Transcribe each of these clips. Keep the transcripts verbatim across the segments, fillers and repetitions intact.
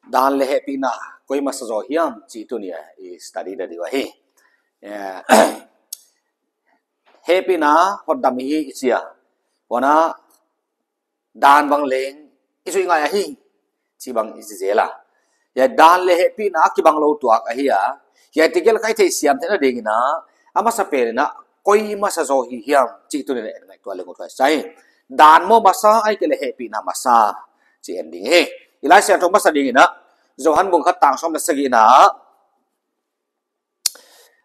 Dan leh hehpihna koi masa zaw hiam chih tuni a i study ding uh ahi. Eh, hehpihna hotdam hi i chi a. Huan a dan bang leng i zui ngai ahi, chih bang i chi zel a. Hiai dan leh hehpihna kibang lou tuak ahi a. Hiai tegel kha i theisiam theihna dingin a, a masa pen in a koi masa zaw hi hiam chih tuni a en ngaihtuah leng uthuai sa hi. Dan maw masa, ahihkeileh hehpihna masa chih en ding hi. I Laisiangthou masa dingin a, Johan bung khat tang sawm leh sagihna,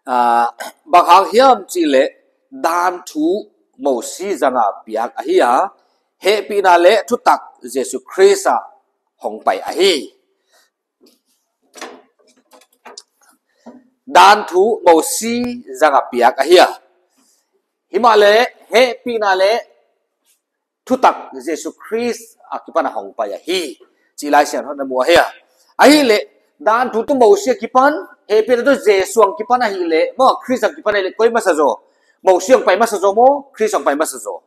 ah, bang hang hiam chih leh dan thu Mosi zang a piak ahi a, hehpihna leh thutak Jesu Khrist a hong pai ahi. Dan thu Mosi zang a piak ahi a, himahleh hehpihna leh thutak Jesu Khrist a kipan a hong pai ahi, chih Laisiangthou in a mu ahi a. Ahihleh dan thu tuh Mosi a kipan, hehpihna tuh Jesu a kipan ahihleh, maw, Khrist a kipan ahihleh koi masa zaw? Mosi hong pai masa zaw maw, Khrist hong pai masa zaw?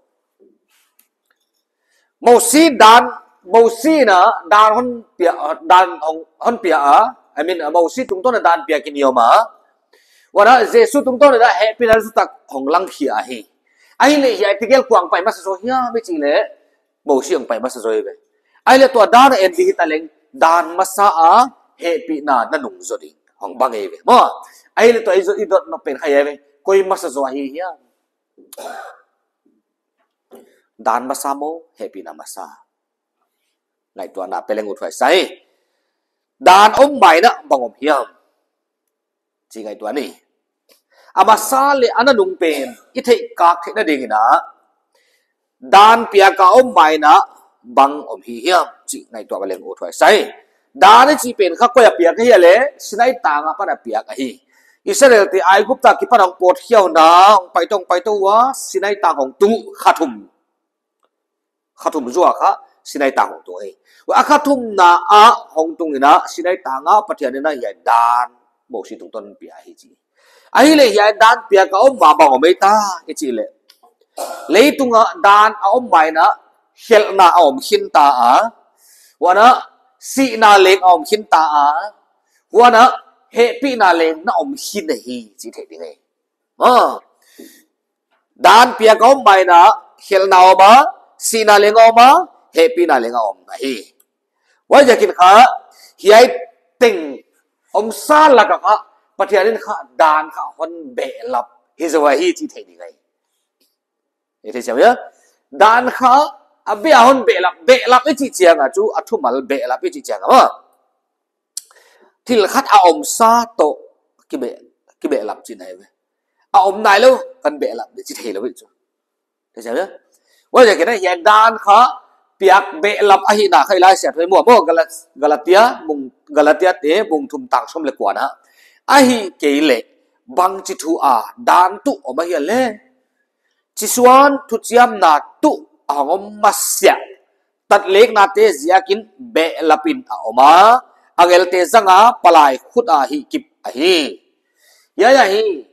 Mosi dan, Mosi in a dan hon pia, dan hon, hon pia a, I mean, Mosi tungtawn in a dan piak in i om a. Huan a Jesu tungtawn in a hehpihna leh thutak hong langkhia ahi. Ahihleh hiai tegel kua hong pai masa zaw hiam i chih leh, Mosi hong pai masa zaw hi ve. Ahihleh tua dan a en ding hita leng, dan masa a hehpihna na nung zaw ding hong bang hi ve, maw. Ahihleh tua i zaw, i dot nop pen kha hiai ve. Koi masa zaw ahi hiam? Dan masa maw, hehpihna masa? Ngaihtuahna pe leng uthuai sa hi. Dan om ma in a bang om hiam chih ngaihtuah ni. A masa leh a nanung pen i theih kak theihna dingin a, dan piak a om ma in a bang om hi hiam chih ngaihtuah leng uthuai sa hi. Dan i chih pen kha koi a piak ahia leh, Sinai tang apan a piak ahi. Israelte Aigupta akipan a hong pawtkhia hun a, hong pai tou, hong pai tou ua, Sinai tang hong tung uh, kha thum. Kha thum zuak a Sinai tang hong tung hi. Huan a kha thumna a hong tung in a, Sinai tang a Pathian in a hiai dan Mosi tungtawn pia hi chi. Ahihleh hiai dan piak a om ma bang om ei ta i chih leh, leitung a dan a om ma in a, khelhna a om khin ta a. Huan a sihna leng a om khin ta a. Huan a hehpihna leng na om khin hi chih theih ding hi. Ah. Dan piak a om ma in a, khelhna om a, sihna leng om a, hehpihna leng a om ahi. Huaiziakin kha, hiai teng omsa lak ah kha, Pathian in kha dan kha hon behlap hi zaw ahi chih theih ding ahi. I theisiam hia? Dan kha a beh a hon behlap, behlap i chih chiang a chu, a thumal behlap i chih chiang a maw, thil khat a omsa toh kibe, kibehlap chihna hi ve. A om nailou, kan behlap di chih theilou hi chu. Theisiam hia? Huaiziakin a hiai dan kha piak behlap ahihna kha i Laisiangthou in a mu a maw, Galat-, Galatia, bung, Galatiate bung thum tang sawm leh kua na. Ahihkeileh bangchi thu a dan tuh om ahia leh, chisuan thuchiamna tuh a hong om masiah, tatleknate ziakin behlap in a om a, angelte zang a palai khut a hihkip ahi. Hiai ahi,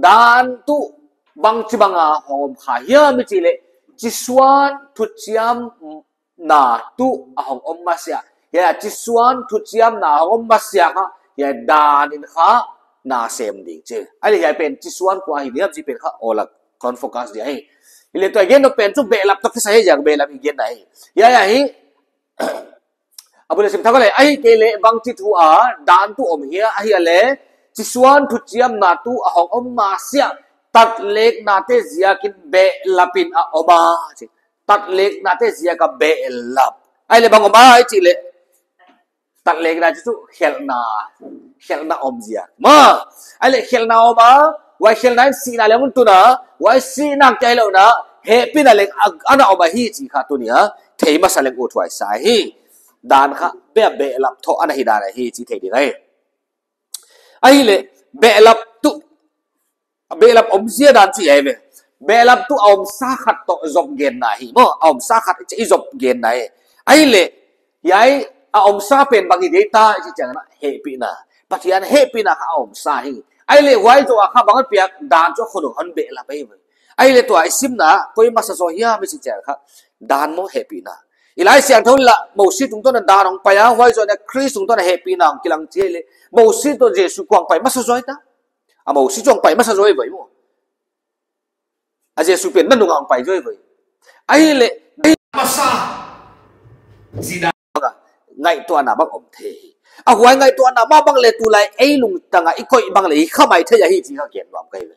dan tuh bangchibang a hong om kha hiam i chih leh, chisuan thuchiamna tuh a hong om masiah. Hiai chisuan thuchiamna a hong om masiah kha, hiai dan in kha na sem ding chi. Ahihleh hiai pen chisuan kua hi diam chih pen kha awl a kon focus di ahi. Hileh tua i gen nop pen chu behlap toh kisai hi ziak behlap i gen na hi. Hiai ahi, a bul a sim thak leh, ahihkeileh bangchi thu a dan tuh om hia ahia leh, chisuan thuchiamna tuh a hong om masiah, tatleknate ziakin behlap in a om a chi. Tatleknate ziak a behlap. Ahihleh bang om a i chih leh, tatlekna chu khelhna, khelhna om ziak. Maw, ahihleh khelhna om a, huai khelhna in sihna leng hon tun a, huai sihna kia hilou in a, hehpihna leng a, ana om ahi chih kha tuni a thei masa leng uthuai sa hi. Dan kha beh, behlap toh ana hi dan ahi chih theih ding ahi. Ahihleh behlap tuh, behlap omzia dan chih ahi ve. Behlap tuh a omsa khat toh zop genna hi maw, a omsa khat i zop genna hi. Ahihleh hiai a omsa pen bang hi dia i chih chiang a, hehpihna. Pathian hehpihna kha a omsa hi. Ahihleh huai zoh a kha bang a piak dan chu a khonung hon behlap ahi ve. Ahihleh tua i simna koi masa zaw hiam i chih chiang kha, dan maw hehpihna? I Laisiangthou lah Mosi tungtawn a dan hong pai a, huai zoh in a Khrist tungtawn a hehpihna hong kilang chih leh, Mosi toh Jesu kua hong pai masa zaw hia? A Mosi chu hong pai masa zaw ve maw. A Jesu pen na nung a hong pai zaw ve. Ahihleh, masa, ngaihtuahna bang om thei. A huai ngaihtuahna mah bang leh tulai ei lungtang a i koih bang leh i khamai thei ahi chih ka gen nuam ka hi ve.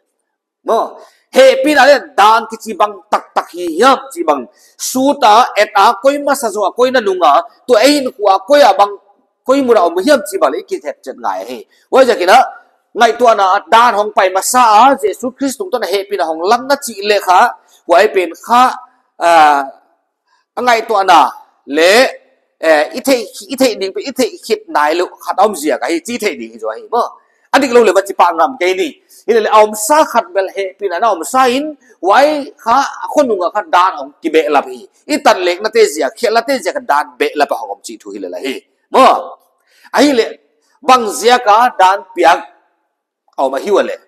Maw, hehpihna leh dan kichi bang taktak hi hiam chih bang. Sut a, et a, koi masa zaw a, koi nanung a, tua ei hinkhua koi a bang, koi mun a om hiam chih bang leh i kithei chet ngai hi. Huaiziakin a, ngaihtuahna a dan hong pai masa a, Jesu Khrist tungtawn a hehpihna hong lang na chih leh kha, huai pen kha, ah, a ngaihtuahna leh, eh, i theih, i theih ding pen, i theih khit nai lou khat a om ziak ahi, chih theih ding hi zaw hi maw. A dik lou leh va chi pah ngam kei ni. Hileh a omsa khat bel hehpihna na omsa in, huai kha a khonung a kha dan hong kibehlap hi. I tatleknate ziak, khelhnate ziak a dan behlap a hong om chih thu hi lel ahi. Maw. Ahihleh, bang ziak a dan piak a om ahi ua leh.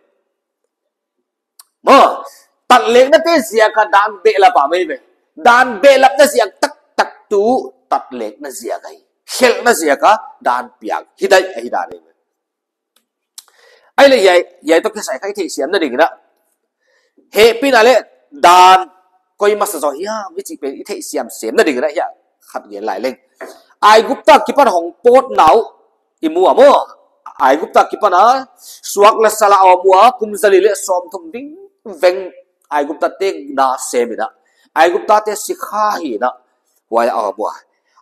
Maw, tatleknate ziak a dan behlap a mai ve. Dan behlapna ziak taktak tuh tatlekna ziak ahi. Khelhna ziak a dan piak. Hidai ahi dan ahi ve. Ahihleh hiai, hiai toh kisai kha i theihsiamna dingin a. Hehpihna leh dan koi masa zaw hiam i chih pen i theihsiam semna dingin a hiai khat gen lai leng. Aigupta akipan hong pawtna uh i mu a maw. Aigupta akipan a suak leh sal a om ua, kum zali leh sawmthum ding veng Aiguptate na sem in a. Aiguptate sikha hi in a. Huai a om ua.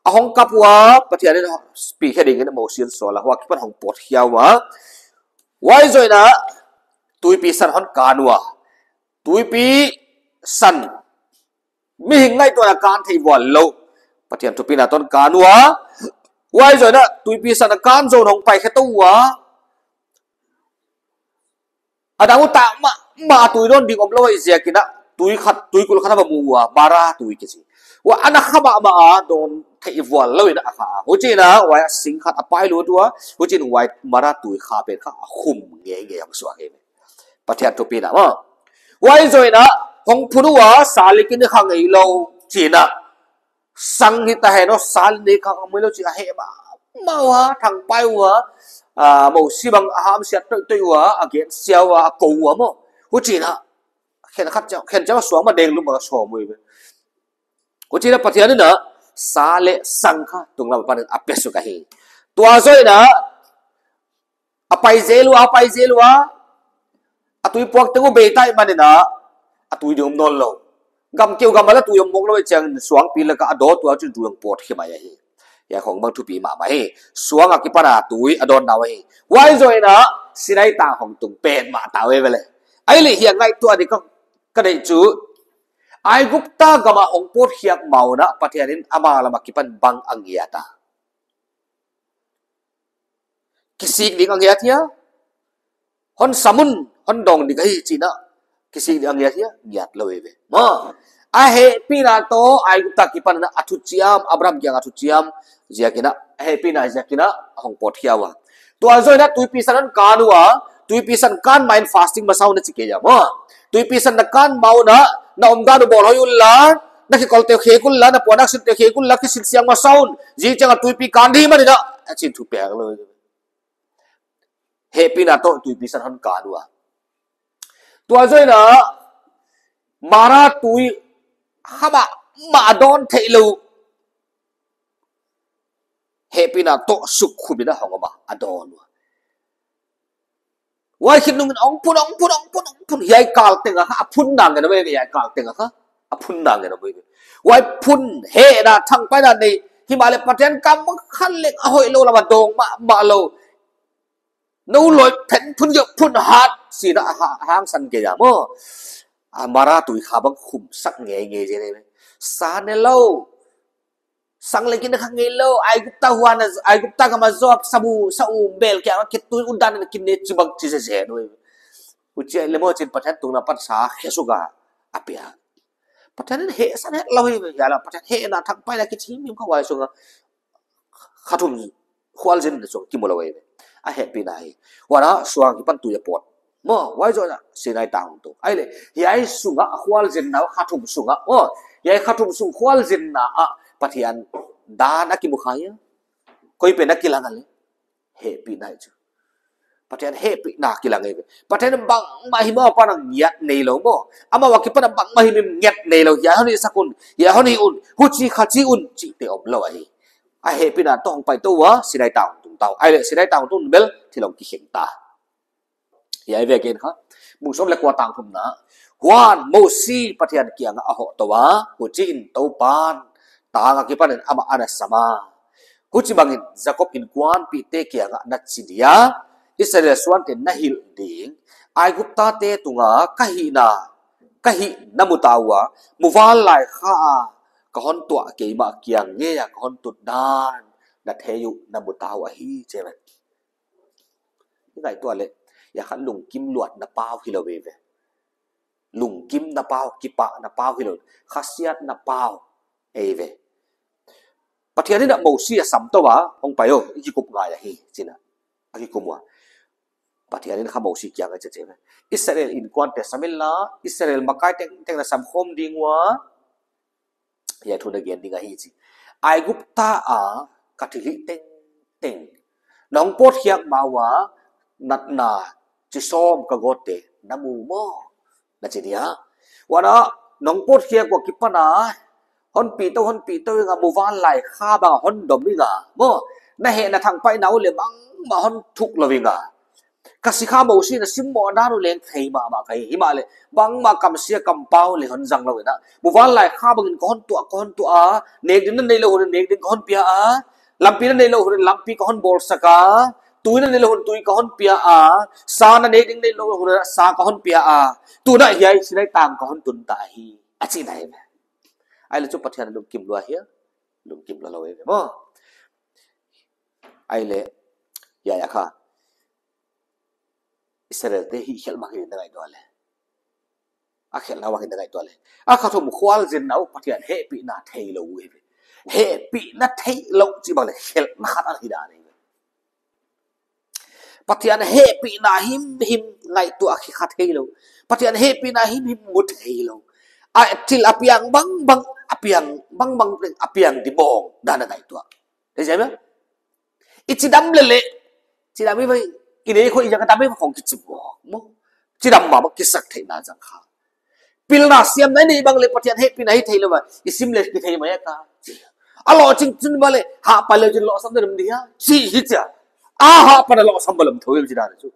A hong kap ua, Pathian in pi khe dingin Mosi hon sawl a, huai akipan hong pawt khia ua. Huai zoh in a, tuipi san hon kan ua. Tuipi san. Mihing ngaihtuah a kan theih vual lou. Pathian thupina toh kan ua. Huai zoh in a, tuipi san a kan zou hong pai khe tou ua. A dang uh tak mahmah a tui dawn ding om lou ahih ziakin a, tui khat, tuikulh khat a va mu ua, Mara tui kichi. Huai ana kha mahmah a dawn theih vual lou in a kha. Huchiin a, huai a sing khat a pai lut ua, huchiin huai Mara tui kha pen kha a khum ngeingei hong suak hi. Pathian thupina maw. Huai zoh in a, hong phun ua, sa leh kin kha ngei lou, chiin a. Sang hita hen aw, sa leh kin kha ngei lou chih a heh mahmah ua, thangpai ua, ah, Mosi bang a hamsiat toitoih ua, a gensia ua, a kou ua maw. Huchiin a, khenkhat chiang, khen chiang suang mah deng lum a sawm ua. Huchiin a Pathian in a, sa leh sang kha tunglam apan a pe suk ahi. Tua zoh in a, a pai zel ua, a pai zel ua. A tui puak teng uh bei ta ahihmanin a, a tui ding om nawn lou. Gam keu gam a la tui om mawk lou chiangin suangpi lak a a dawt ua chun tui hong pawt khia mai ahi. Hiai khong bang thupi mahmah hi. Suang akipan a tui a dawn nau ahi. Huai zoh in a Sinai tang hong tung petmah ta uh ve leh. Ahihleh hiai ngaihtuah ding ka, ka deih chu. Aigupta gam a hong pawt khiak ma un a Pathian in ama lam akipan bang a ngiat a. Kisik ding a ngiat hia? Hon sam un, hon dawng ding ahi chiin a. Kisik ding a ngiat hia? Ngiat lou ve. Maw. A hehpihna toh, Aigupta akipan a thuchiam, Abraham kiang a thuchiam, ziakin a, a hehpihna ziakin a, hong pawt khia ua. Tua zoh in a tuipi san hon kan ua, tuipi san kan ma in fasting masa un a chi kei a maw. Tuipi san na kan ma un a, na omdan uh bawl hoih un la, na kikolte uh khek un la, na puannak sinte uh khek un la, kisin siang masa un, zing chiang a tuipi kan ding ahihmanin a, a chiin thu piak lou. Hehpihna toh tuipi san hon kan ua. Tua zoh in a, Mara tui kha mahmah a dawn theih lou. Hehpihna toh sukkhum in a hong om a, a dawn ua. Huai khit nungin hong phun, hong phun, hong phun, hong phun. Hiai kal teng a kha, a phun nang ngen a mai, hiai kal teng a kha. A phun nang ngen a mai. Huai phun, hehna, thangpaihna nei. Himahleh Pathian kam khat leng a hoih lou lam a dawng mahmah lou. Nou loi phen phun yo phun hat, chiin a ha-, hangsan kei a maw. A Mara tui kha bang khum sak ngeingei zel e. Sa ne lou. Sang leh kin kha ngei lou, Aigupta huan a, Aigupta gam a zawk, sabu, sa u, bel kia, khe tui u dan, kin ne chi bang chi zeze nui. Huchi leh maw chiin Pathian tunglam apan sa khe suk a, a pia. Pathian in heh san het lou hi, hiai la, Pathian hehna thangpaihna kichi himhim kha huai sung a. Kha thum khualzin sung kimu lou hi. A hehpihna hi. Huan a suang akipan tui a pawt. Maw, huai zoh in a, Sinai tang hong tung. Ahihleh, hiai sung a khualzinna, kha thum sung a. Maw, hiai kha thum sung khualzinna a, Pathian dan a kimu kha hia? Koi pen a kilang a leh? Hehpihna chu. Pathian hehpihna kilang ei ve. Pathian bangmah himah pan a ngiat neilou maw. Amah akipan a bangmah himhim ngiat neilou. Hiai hon hihsak un, hiai hon hih un, huchi kha chi un, chihte omlou ahi. A hehpihna toh hong pai tou a, Sinai tang tung tou. Ahihleh Sinai tang tung bel thil hong kikheng ta. Hiai ve ken kha. Bung sawm leh kua, tang thumna. Huan Mosi Pathian kiangah a hoh tou a, huchiin Toupan tang akipanin amah ana sam a, huchibangin Jakob inkuanpihte kiangah na chi dia, Israel suante na hilh ding, Aiguptate tunga ka hihna, ka hih na mu ta ua, muvanlai kha a ka hon tuah keimah kiang ngeia ka hon tut dan na thei uh na mu ta uh ahi, chi ve. I ngaihtuah leh, hiai kha lungkim luatna pau hilou ei ve. Lungkimna pau, kipahna pau hilou, khasiatna pau ei ve. Pathianin a Mosi a sam tou a, hong pai aw, i kikum ngai ahi, chi'n a kikum ua. Pathianin kha Mosi kiangah chi chi ve. Israel inkuante sam inla, Israel makai tengteng na sam khawm ding ua, hiai thu na gen ding ahi chi. Aigupta a ka thilhih tengteng, nong pawtkhiak ma ua natna chi sawm ka gawtte na mu maw, na chi dia. Huan a nong pawtkhiak ua kipan a hon pi tou, hon pi tou inga, muvanlai kha bang hon dom inga maw. Na hehna thangpaihna uh leh bangmah hon thuk lou inga. Ka sikha Mosi na simmoh dan uh leng thei mahmah ka hi. Himahleh bangmah kamsia kampau leh hon zang lou inga, muvanlai kha bangin ka hon tuah, ka hon tuah a, nek ding na neih louh hun in nek ding ka hon pia a, lampi na neih louh hun in lampi ka hon bawlsak a, tui na neih louh hun tui ka hon pia a, sa na nek ding neih louh hun in sa ka hon pia a, tuin hiai Sinai tang ka hon tun ta hi, a chi nai ve. Ahihleh chu Pathian lungkim lua hia? Lungkim lua lou ei ve maw. Ahihleh, hiai a kha Israelte hihkhelh bang hi na ngaihtuah leh, a khelhna bang hi na ngaihtuah leh, a kha thum khualzinna uh Pathian hehpihna theilou uh ei ve. Hehpihna theilou chih bang leh khelhna khat ahi dan ei ve. Pathian hehpihna himhim ngaihtuah kha theilou, Pathian hehpihna himhim mu theilou, a thil a piang bangbang, a piang bangbang, a piang di bawng dan a ngaihtuah. Thei ziak a, i chidam leh leh, chidam i vai, i nei khong i zang a dam i khong kichi bawk maw. Chidam mahmah, kisak theihna zang kha. Pilna siamna i neih bang leh Pathian hehpihna hi theilou a, i sim leh kithei mai a ka. A lohching chin bang leh, hahpan leh chin lohsam na dam dia, chi hi chia. A hahpan a lohsam bang lam thou em chi dan chu.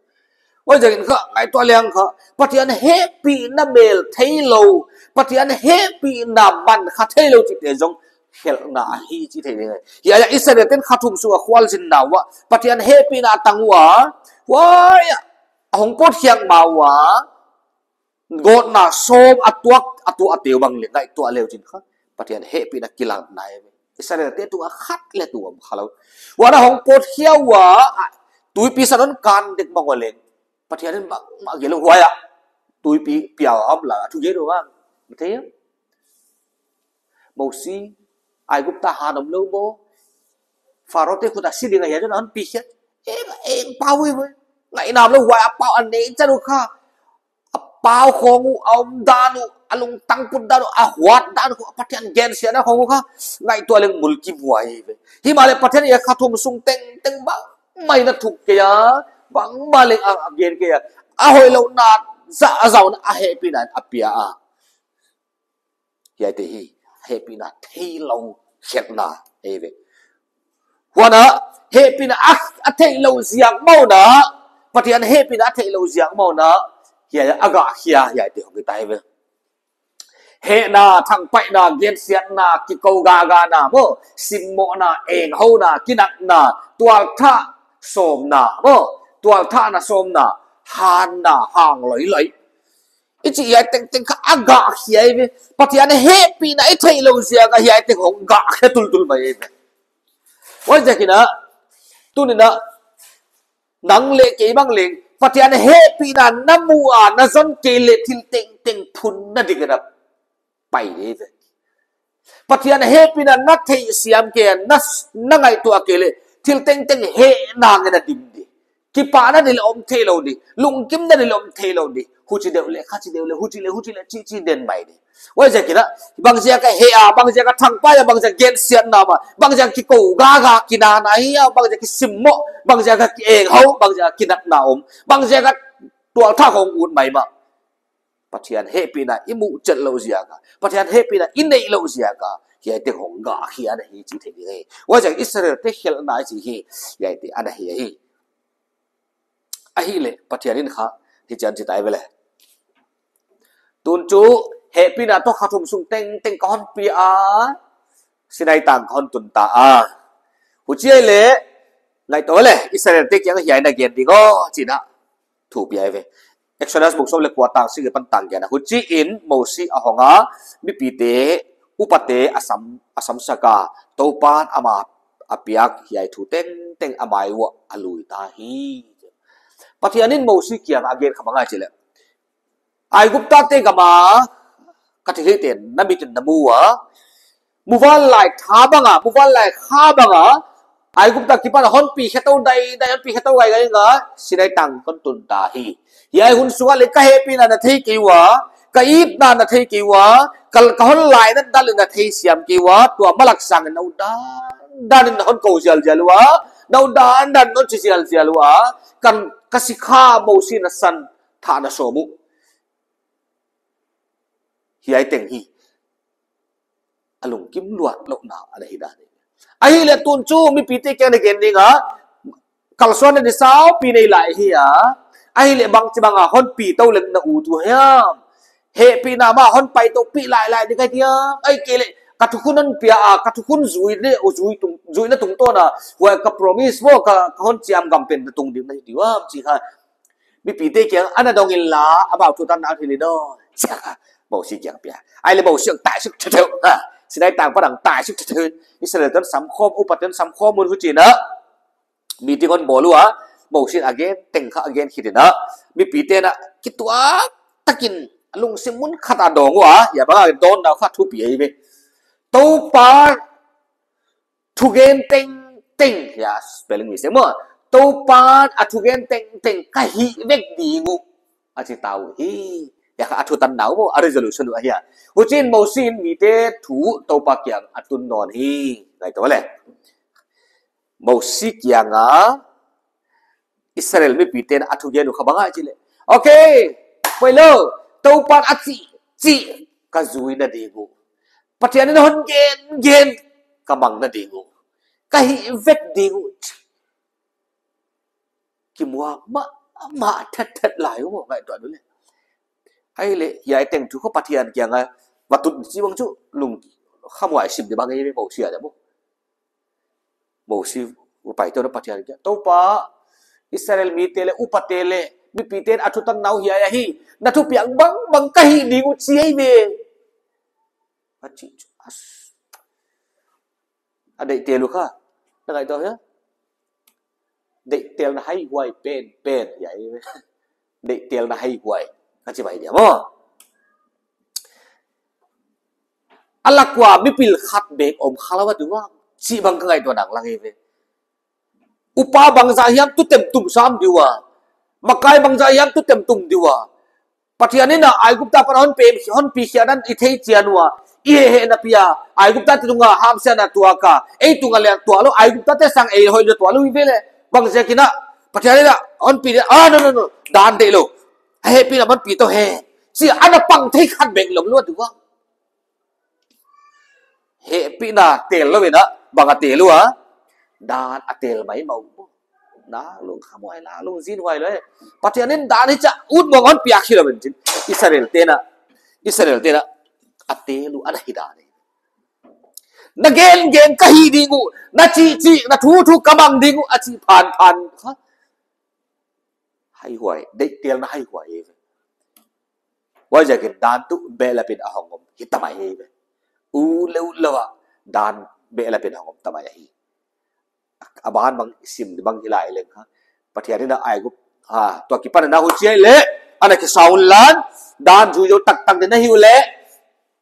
Huaiziakin kha, ngaihtuah leng kha, Pathian hehpihna mel theilou, Pathian hehpihna man kha theilou chihte zong khelhna ahi chih thei ding. Hiai a Israelten kha thum sunga khualzinna uah Pathian hehpihna tang ua, huai a hong pawtkhiak ma ua, gawtna sawm a tuak, a tuah a teu bang leh ngaihtuah leuchin kha, Pathian hehpihna kilang nai ve. Israelte tunga khat leh tu om kha lou. Huan a hong pawtkhia ua, a, tuipi san hon kan dek bang ua leng, Pathianin bangmah gel lou, huai a tuipi piau a om lai a thu gen uh bang. Thei a? Mosi, Aigupta han omlou maw. Pharaote khut a si ding ahi a, chun a hon pi khiat. Eng, eng pau uh ei ve. Ngaihna omlou, huai a pau a nei chan uh kha. A pau khong uh, a omdan uh, a lungtang putdan uh, a huatdan uh, a Pathian gensiatna khong uh kha, ngaihtuah leng mulkimhuai ve. Himahleh Pathian in a kha thum sung tengteng bangmah in a thuk kei a, bangmah leng a, a gen kei a. A hoihlouhna zah a zauna a hehpihna in a pia a. Hiaite hi hehpihna theilou khelhna ei ve. Huan a hehpihna a, a theilou ziak mah un a, Pathian hehpihna a theilou ziak mah un a, hiai a gahkhia hiaite hong hi ta ei ve. Hehna, thangpaihna, gensiatna, kikou gagana maw, simmohna, enghouna, kinakna, tualthah sawmna maw, tualthahna sawmna, hanna, hang loiloi. I chih hiai tengteng kha a gahkhia ei ve. Pathian hehpihna i theihlouh ziak a hiai teng hong gahkhia tultul mai ei ve. Huaiziakin a, tuni'n a, nang leh kei bang leng, Pathian hehpihna na mu a, na zon kei leh thil tengteng phunna ding in a pai di ve. Pathian hehpihna na theihsiam kei a, na, na ngaihtuah kei leh, thil tengteng hehna ngen a dim di. Kipahna di leng om theilou di, lungkimna di leng om theilou di. Huchi deuh leh, khachi deuh leh, huchi leh, huchi leh, chi chi den mai di. Huaiziakin a, bangziak a heh a, bangziak a thangpai a, bangziak gensiatna om a, bangziak kikou gaga kinakna hi a, bangziak kisimmoh, bangziak a kienghou, bangziak a kinakna om, bangziak a tualtha khong ut mai mah. Pathian hehpihna i muh chet louh ziak a, Pathian hehpihna i neih louh ziak a, hiaite hong gah hi ana hi chih theih ding hi. Huaiziak Israelte khelhna i chih hi, hiaite ana hi hi. Ahihleh Pathian in kha hichi'n chi tai ve leh. Tun chu hehpihna toh kha thum sung tengteng ka hon pi a, Sinai tang ka hon tun ta a. Huchi ahihleh, ngaihtuah leh, Israelte kiang hiai na gen ding aw, chi'n a thu pia ve. Exodus bung sawm leh kua tang sagih apan tang giat na. Huchiin Mosi a hong a, mipite, upate a sam, a samsak a, Toupan ama a piak hiai thu tengteng a mai uah a lui ta hi. Pathian in Mosi kiang a gen kha bang ahia chih leh, Aiguptate gam a ka thilhihte na mit in na mu ua, muvanlai tha bang a, muvanlai kha bang a, Aigupta akipan hon pi khe tou daidai, hon pi khe tou gaigai a, Sinai tang kon tun ta hi. Hiai hun sung ah leng ka hehpihna na thei kei ua, ka itna na thei kei ua, ka, ka hon lainat dan leng na theisiam kei ua, tua malak sangin na ut dandan in hon kou zialzial ua, na ut dandan in hon chi zialzial ua, kan, ka sikha Mosi na san thah na sawm uh. Hiai teng hi a lungkim luat louhna ana hi dan hi. Ahihleh tun chu mipite kiang na gen ding a, kalsuanna di saupi nei lai hi a. Ahihleh bangchibang a hon pi tou leng na ut uh hiam? Hehpihna mah hon pai tou pi lailai di ka hi diam? Ahihkeileh ka thukhun hon pia a, ka thukhun zui leh, zui tung, zuihna tungtawn a, huai ka promise maw, ka, ka hon chiam gam pen na tung ding na hi diam, chih kha. Mipite kiang ana dong inla, amau thutanna hilh in aw, chi kha Mosi kiang pia. Ahihleh Mosi hong taisuk thetheu, ha. Sinai tang apan hong taisuk thetheu. Israelte hon samkhawm, upate hon samkhawm un, huchiin a, meeting hon bawl ua, Mosi in a gen teng kha a gen khit in a, mipite'n a kituak takin, a lungsim mun khat a dong ua, hiai bang a dawnna kha thupi ahi ve. Toupan thugen tengteng, hiai spelling mistake maw, Toupan a thugen tengteng ka hih vek ding uh, a chi ta uh hi. Hiai kha a thutanna uh maw, a resolution uh ahi a. Huchiin Mosi in mite thu Toupa kiang a tun nawn hi. Ngaihtuah leh. Mosi kiang a Israel mipite'n a thugen uh kha bang ahia chih leh, okay, poilou, Toupan a chih chih ka zuina ding uh, Pathian in hon gen gen ka mangna ding uh, ka hih vek ding uh. Kimuang mahmah thatthat lai uh, ngaihtuah un leh. Ahihleh hiai teng thu kha Pathian kiang a va tut chih bang chu lungkhamhuai sim di bang ahi ve, Mosi a dia maw. Mosi, upa i tawh na Pathian kiang, Toupa, Israel mite leh, upate leh, mipite'n a thutanna uh hiai ahi, na thupiak bangbang ka hih ding uh chi ahi ve. A chih chu, as. A deihtel uh kha. Na ngaihtuah hia? Deihtelna haihuai penpen, hiai. Deihtelna haihuai. Ka chi mai dia maw. A lak ua mipil khat bek om kha lou a tu a, chih bang ka ngaihtuah nang lang hi ve. Upa bangzah hiam tutem tum sam di ua. Makai bangzah hiam tutem tum di ua. Pathian in a Aigupta apan hon pe, hon pi khia dan i thei chian ua. I hehhehna pi a, Aiguptate tunga hamsiatna tuak a, ei tunga leng tuak lou, Aiguptate sang ei hoihna tuak lou hi ve leh. Bangziakin a, Pathian in a hon pi dia, ah, no, no, no, dan deih lou. A hehpihna hon pi tou hen, chi ana pang thei khat bek lom lou a tu a. Hehpihna tel lou in a, bang a tel ua, dan a tel maimah uh. Na lungkhamhuai, na lungzinhuai lou e. Pathian in dan hichi a ut mawng hon piak hilou in chin. Israelte'n a, Israelte'n a, a tel uh ana hi dan e. Na gen gen ka hih ding uh, na chih chih, na thu thu ka mang ding uh, a chih phanphan kha. Haihuai, deihtelna haihuai e. Huaiziakin dan tuh behlap in a hong om hi ta mai hi ve. U leh u lou a dan behlap in a hong om ta mai ahi. A ban bang sim bang hi lai leng kha, Pathian in a Aigupta, ha, tua kipan a na huchi ahihleh, ana kisa unla, dan zui zou taktak di na hi uleh,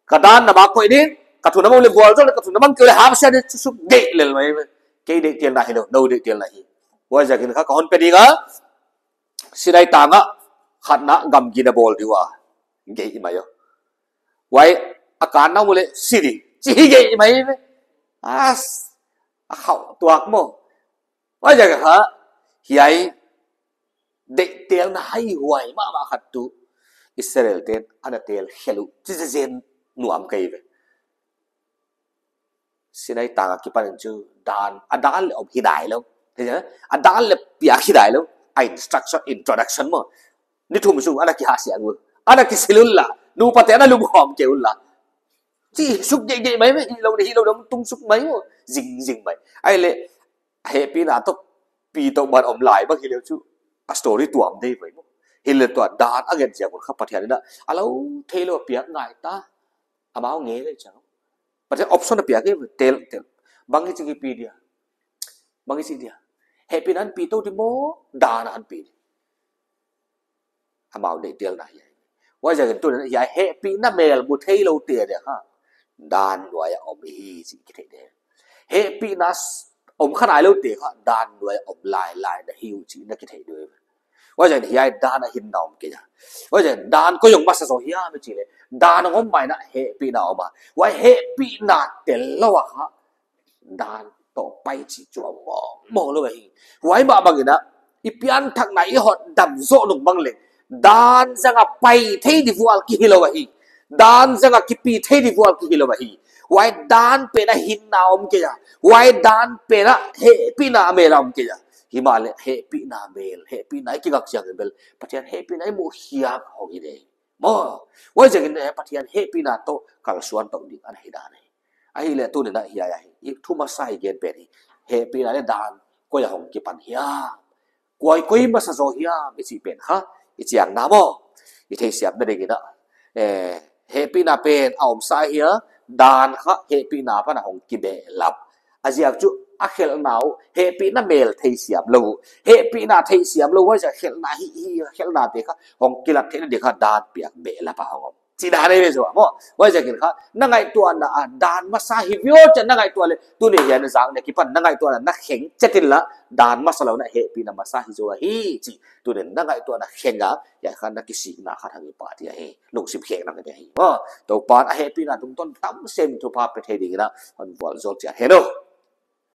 ka dan na mak koih ding, ka thu na mang uleh vualzawl, ka thu na mang kei uleh hamsia di, chu suk deih lel mai ve. Kei deihtelna hilou, nou deihtelna hi. Huaiziakin kha ka hon pe ding a, Sinai tang ah khatna gamgi na bawl di ua, gei mai aw. Huai a kan na mu leh si di, chi hi gei mai ve. As, a khauh tuak maw. Huaiziak kha, hiai deihtelna haihuai mahmah khat tuh Israel ten ana tel khelh uh chi zenzen nuam ka hi ve. Sinai tang akipan in chu dan, a dan leh om hi nailou. Thei a, a dan leh piak hi nailou. A instruction, introduction maw, ni thum sung ana kihahsiang un, ana kisil unla, nupate ana lumkhawm kei unla, chi suk geihgeih mai ve. Hilou leh hilou leh tung suk mai maw, zingzing mai. Ahihleh hehpihna toh pi toh ban om lai bang hileh chu a story tuam deuh mai maw. Hileh tua dan a gen ziak un kha Pathian in a lou theilou a piak ngai ta. Amau ngei leh chang, Pathian option a piak e, tel, tel. Bang hichi kipi dia, bang hichi dia. Hehpihna hon pi tou di maw, dan hon pi di? Amau deihtelna hiai. Huaiziakin tuni'n hiai hehpihna mel mu theiloute dia kha dan nuai a om hi chih kithei di. Hehpihna s-, om kha nailoute kha dan nuai a om lailai na hi uh chih na kithei di. Huaiziakin hiai dan a hinna om kei a. Huaiziakin dan koi hong masa zaw hiam i chih leh, dan hong om main a hehpihna om a. Huai hehpihna tel lou a kha dan toh pai chih chu a om mawk lou ahi. Huai mah bangin a, i pianthakna i hotdam zoh nung bang leh, dan zang a pai thei di vual ki hilou ahi. Dan zang a kipi thei di vual ki hilou ahi. Huai dan pen a hinna om kei a. Huai dan pen a hehpihna mel om kei a. Himahleh hehpihna mel, hehpihna i kingak chiang in bel, Pathian hehpihna i muh khiak hong hi di maw. Huaiziakin, eh, Pathian hehpihna toh kalsuan tou ding ana hi dan hi. Ahihleh tuni'n a hiai ahi, i thu masa i gen pen hi. Hehpihna leh dan koi a hong kipan hiam, koi, koi masa zaw hiam i chih pen kha i chiang na maw, i theisiam na dingin a, eh, hehpihna pen a omsa hi a, dan kha hehpihna pan a hong kibehlap. A ziak chu a khelhna uh hehpihna mel theisiam lou uh. Hehpihna theisiam lou huaiziak khelhna hi, hi, khelhnate kha hong kilat theihna ding kha dan piak behlap a hong om chih dan ahi ve zaw maw. Huaiziakin kha na ngaihtuahna a dan masa hi viau chia na ngaihtuah leh, tuni hiai a zak ni akipan na ngaihtuahna na kheng chet inla, dan masa lou in a hehpihna masa hi zaw ahi chih tuni'n na ngaihtuahna kheng a, hiai kha na kisikna khat hang i pia di ahi. Lungsim khek nang di ahi maw. Toupa'n a hehpihna tungtawn tam sem thupha pe thei dingin a hon vualzawl chiat hen aw.